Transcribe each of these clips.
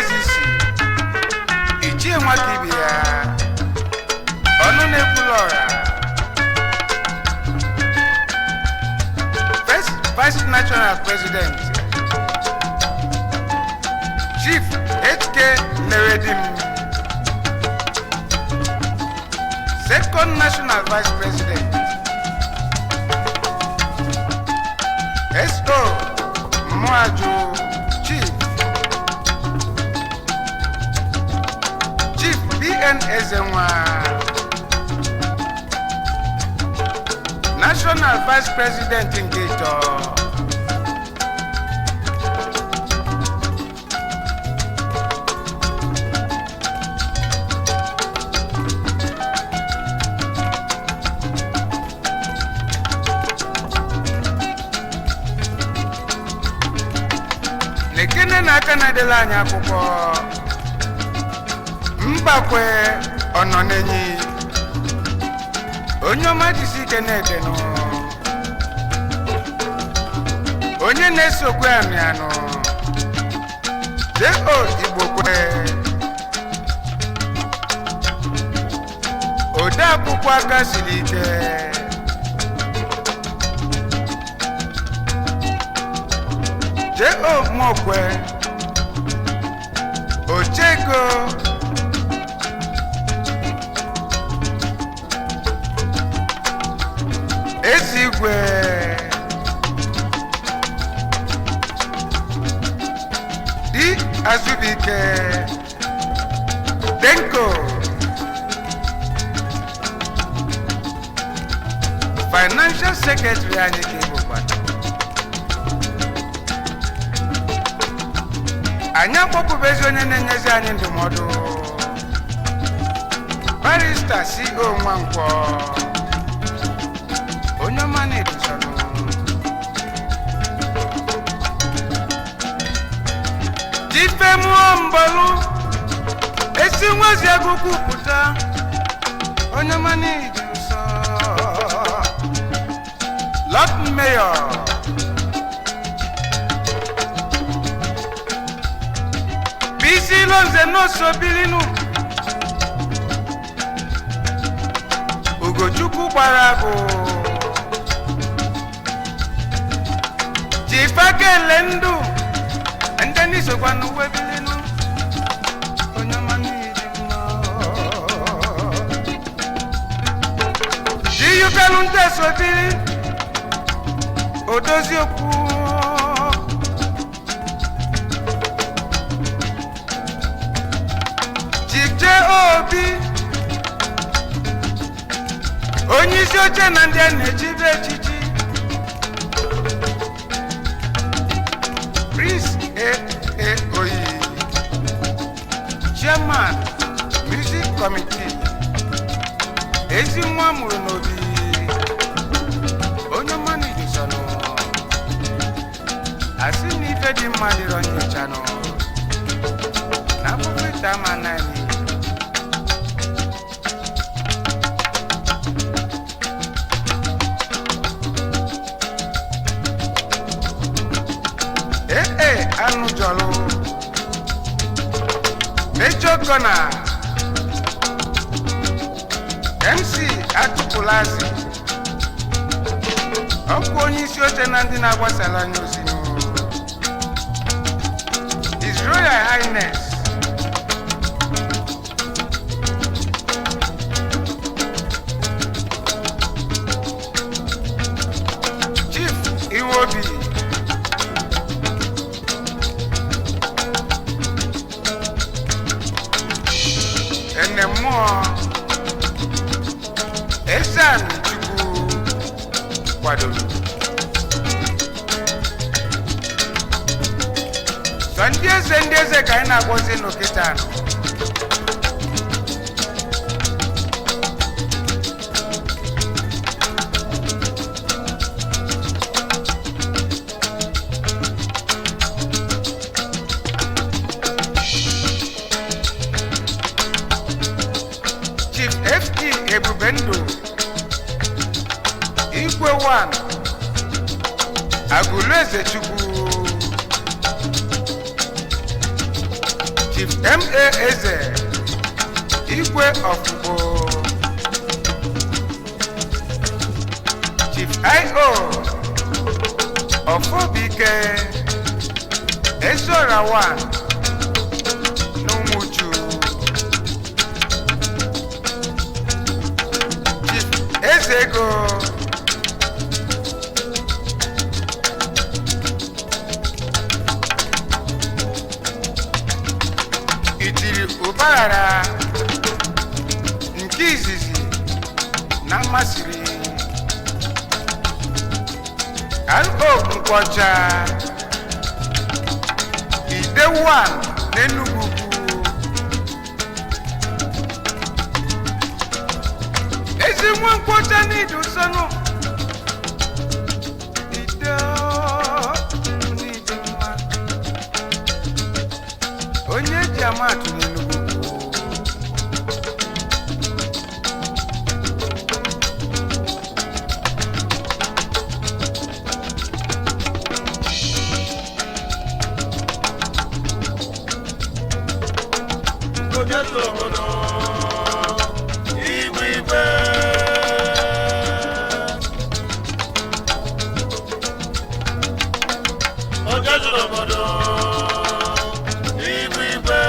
Ezisi, Ichie Nwakibia, ọnụ na-ekwulu ọra, First Vice National President, Chief HK Meredim, Second National Vice President, S.O. Mmuaju, Chief, Chief B.N. Ezenwa, National Vice President nke Ito. Lekene na aka na-edela anyị akwụkwọ Mbakwe ọnọ n'enyi, onye ọma, jisi ike na-edenụ, onye na-esokwe amị anụ J.O. Igbokwe, ode akwụkwọ aka siri ike, J.O. Mokwe, Ochego, Ezigwe, D. Azubike, Denko, Financial Secretary anyị ka ị bụkwa. Anyị akpọpụbezi onye na-enyezi anyị ndụmọdụ, Barrister C.O. Nwankwọ, onye ọma na-edusonụ Jifemuo Mgbalụ, esi nwazi agụkwu pụta, onye ọma na-eduso, Lord Mayor, Bisi Lonze n'oso bilinu, Ugochukwu gbara bụ Chifakele ndụ ndị n'isokwa n'uwe bilinu, onye ọma n'ịdị mma. Jiyukelu ndị eso bili odozi okwu. Chike Obi, onye isi oche na ndị a na-echibe echichi, Prince A. A. Oyi, Chairman Music Committee, ezi nwa mụrụ n'obi, onye ọma na-edusonụ, asị na ife dị mma dịrọ nyochanụ na akwụkwọ ite ama naanị. Ee, anụjọlụ Major Gunner, MC Atụpụlazi, ọkwa onye isi oche na ndị na-agbasara anya ozi, His Royal Highness Chief Iwobi, Enemụọ Esan Chukwu kwadoro sọ ndị eze, ndị eze ka anyị na-agwọzi n'okịta anọ. Chief FT Ebubendụ, Igwe 1 Agụlụ Ezechukwu, Chief Chief M.A. Eze, Igwe Ọfụgbo, Chief I.O. Ọfọbike, Ezeora 1 n'Ụmụchu, Chief Eze Ego, Itiri Ụbaghara nke izizi na mmasịrị R.O. Nkwọcha, Ide 1 n'Enugu Ukwu, ezi nwa nkwọcha n'idu nsọnụ ide n'ịdị mma, onye eji ama atụ n'Enugu Ukwu. Ojezu obodo, igwe igwe. Ojezu obodo, igwe igwe.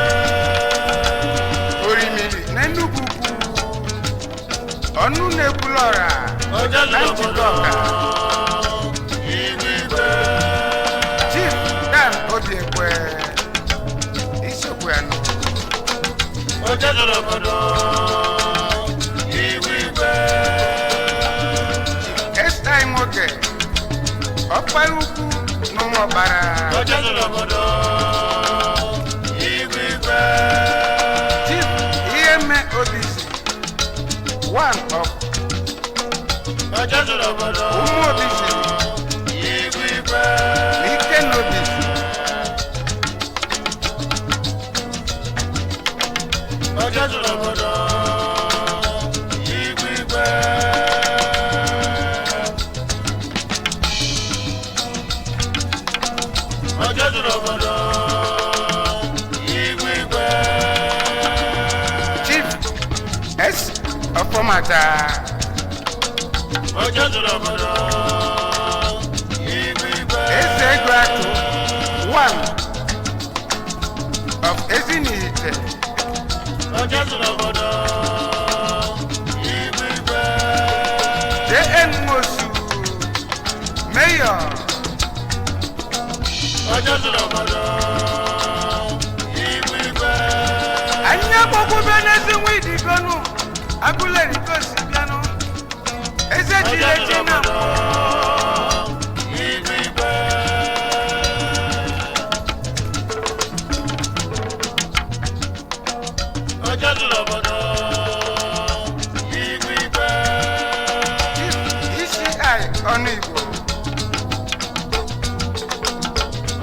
Orimiri n'Enugu Ukwu, ọnụ na-ekwulu ọra Ojezu na njikọ obodo, ọka, igwe igwe. Chief Dan Obiekwe, isokwu ya nụ. Ojezu obodo, igwe igwe. S.I. Nwoke, ọkpara ukwu n'ụmụọkpara, Ojezu obodo, igwe igwe. Chief Iheme Obisi, one of Ojezu obodo, ụmụ Obisi igwe igwe. na Ikenna Obisi, Ojezu obodo, igwe igwe. Ojezu obodo, igwe igwe. Chief S. Ọfọmata, Ojezu obodo, igwe igwe. Eze Ego Atụ, one of Ezinihite, Ojezu obodo, igwe igwe. J.N. Nwosu, Mayor, Ojezu obodo, igwe igwe. Anyị agbagwobe n'ezi nwa idigonu, agụleri gosi bịanụ, eze jiri Ojezu eji na obodo, igwe igwe. Ojezu obodo, igwe igwe. Chief ECI ọnụ Igbo,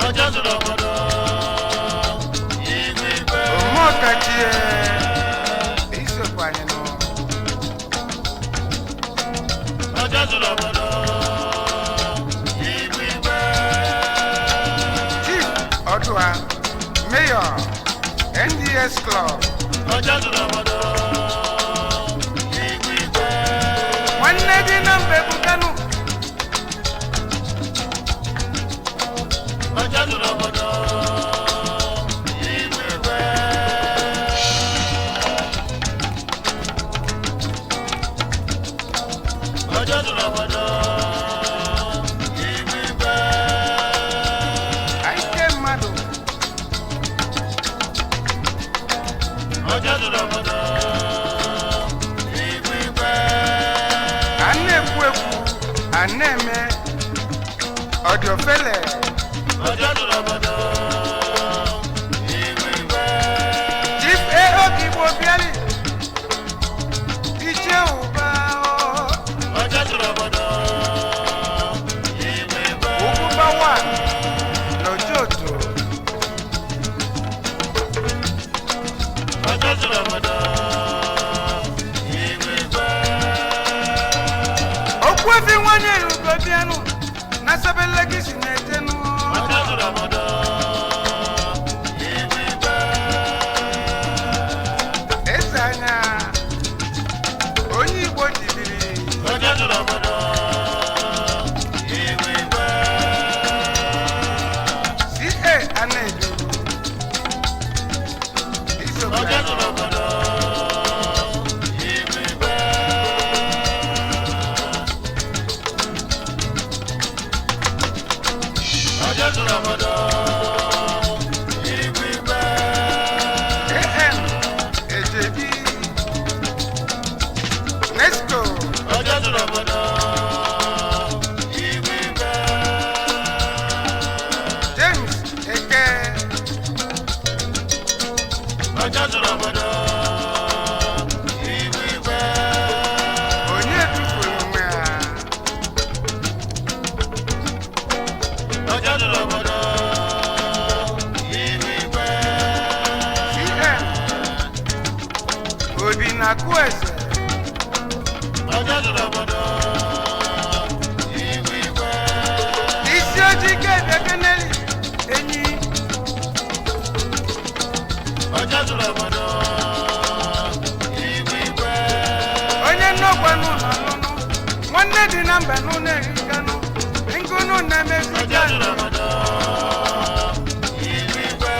Ojezu obodo, igwe igwe. Omeọkachie, isokwa anyị nụ. Ojezu obodo, igwe igwe. Chief Ọdụa, Mayor, NDS Club, Ojezu obodo, igwe igwe. nwanne dị na mba ebukanu, Ojezu obodo, igwe igwe. Ojezu obodo, igwe igwe. Ike mmadụ, Ojezu obodo, igwe igwe. A na-ekwu ekwu, a na-eme, ọ dị ofele. Ojezu obodo, igwe igwe. Chief A.O. Igbo bịali, Ichie Ụba, Ojezu obodo, igwe igwe. Ugwuba 1 n'Ojoto, Ojezu obodo, igwe igwe. Okwu efi nwanyị erugo bịanụ, na sabele gị si na-etenu. Ojezu obodo, Ọjọ́ zuru obodo. Igwe igwe. Am Ejebi, Nesco. Ọjọ́ zuru obodo. Igwe igwe. James Eke. Ọjọ́ zuru obodo. Igwe igwe. Onye tụfuru onwe ha. Ọjọ́ zuru obodo. Igwe igwe. Cm Obi na Akụeze. Ọjọ́ zuru obodo. Igwe igwe. Isi ojii kebiakeneli enyi. Ọjọ́ zuru obodo. Igwe igwe. Onye nnọkwa n'ụlọ nụnụ nwanne dị na mba n'ụlọ erikanụ nkụnụ na-emezi. Ọjọ́ zuru obodo. Igwe igwe.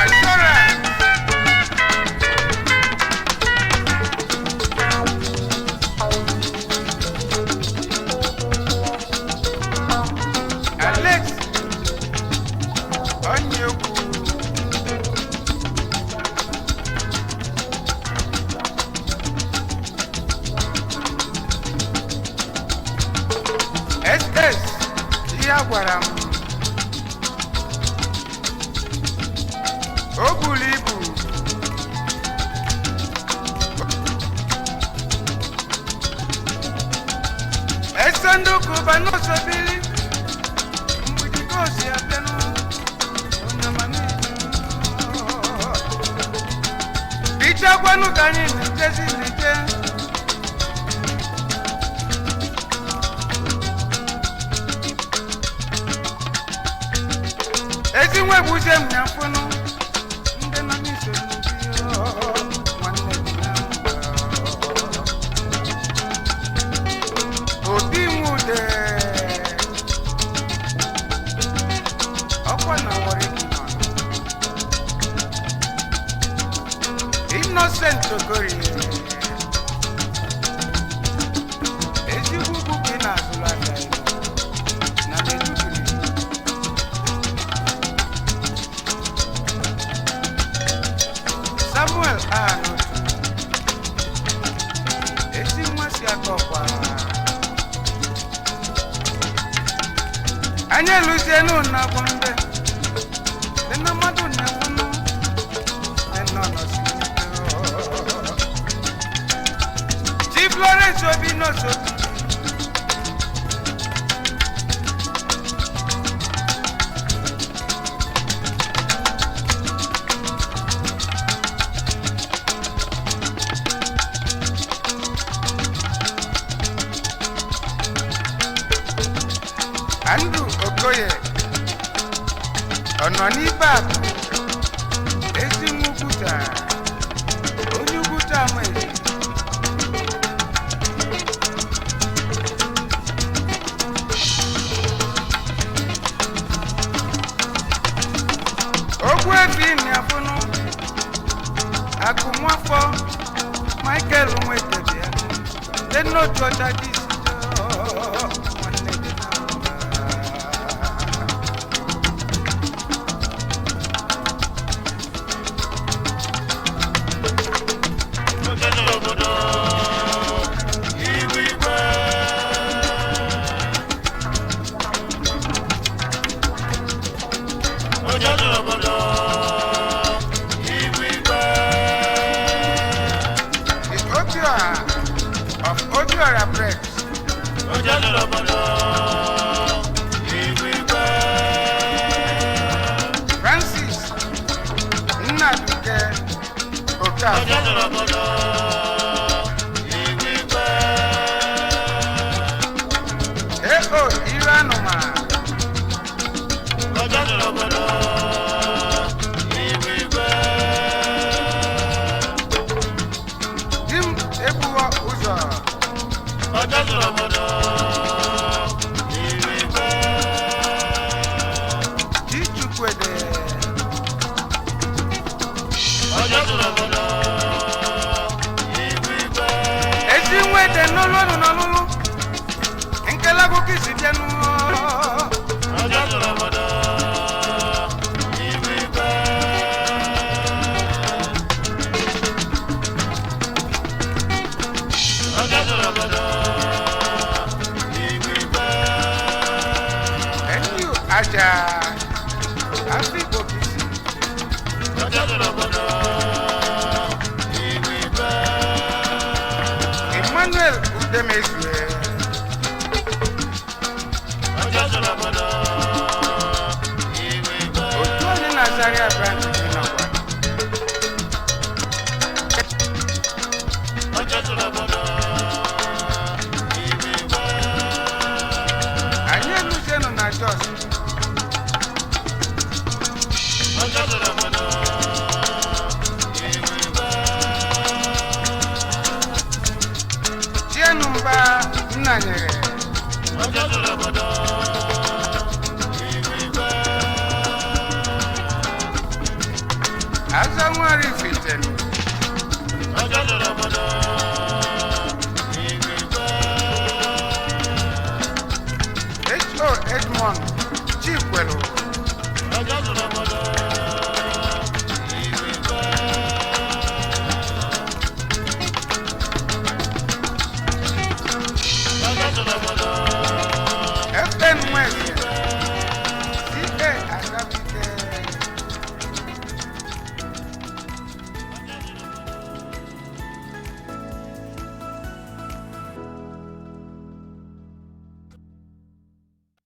Assurance. Alex Onyekwu. SS ihe a gwara m o buru ibu. Ese ndị ụka n'osobili mgbidi gosi abịanụ onye amamihe ichekwanụ ka anyị na-ejezi na-eje. Ezi nwa egbuzie m ya mfụnụ ndị nọ n'iso n'obi nwanne dị na mba. Obi nwude ọkwa na Warri nọ Innocent Okorie ezigbo ugwu ka ị na-azụrụ ahịa ya na Maiduguri. Samuel Anotu ezi nwa si aka ọkwa anyị eluzie n'ụlọ akwụ ndị dị na mmadụ na-ekwunu dị nọ n'osi. Chi Florence Obi n'osobi. Andrew Okoye ọ nọ n'ibe akụ ezi nwa Ugwuta onye Ugwuta amaezi. Okwu efi na-afụnụ akụ nwafọ Michael Nwetebia dị n'otu ọcha dị isi nwanne dị na mba. Ọjọ́ zuru obodo. Igwe igwe. Ọjọ́ zuru obodo. Igwe igwe. The Obiora of Obiora Press. Ọjọ́ zuru obodo. Igwe igwe. Francis Nnaduke Okafor. Ọjọ́ zuru obodo. Igwe igwe. zụrụ obodo. Iwu igwe. Chichukwuede. Onye zụrụ obodo. Iwu igwe. Ezi nwede n'olulu n'olulu nkelagụkọ isi bịanụ. Onye zụrụ obodo. Iwu igwe. Onye zụrụ obodo. Iwu igwe. Eniu aja afikpo ka isi. Onye zụrụ obodo. Iwu igwe. Emmanuel Udemezue. Onye zụrụ obodo. Iwu igwe. Otu onye na Zaria branch dị n'ọkwa. Onye zụrụ obodo. Iwu igwe. Anyị eluzienụ na Jos. Onye zụrụ obodo. Iwu igwe. Chienu mba nna nyere. Onye zụrụ obodo. Iwu igwe. Aza nwari fitenu.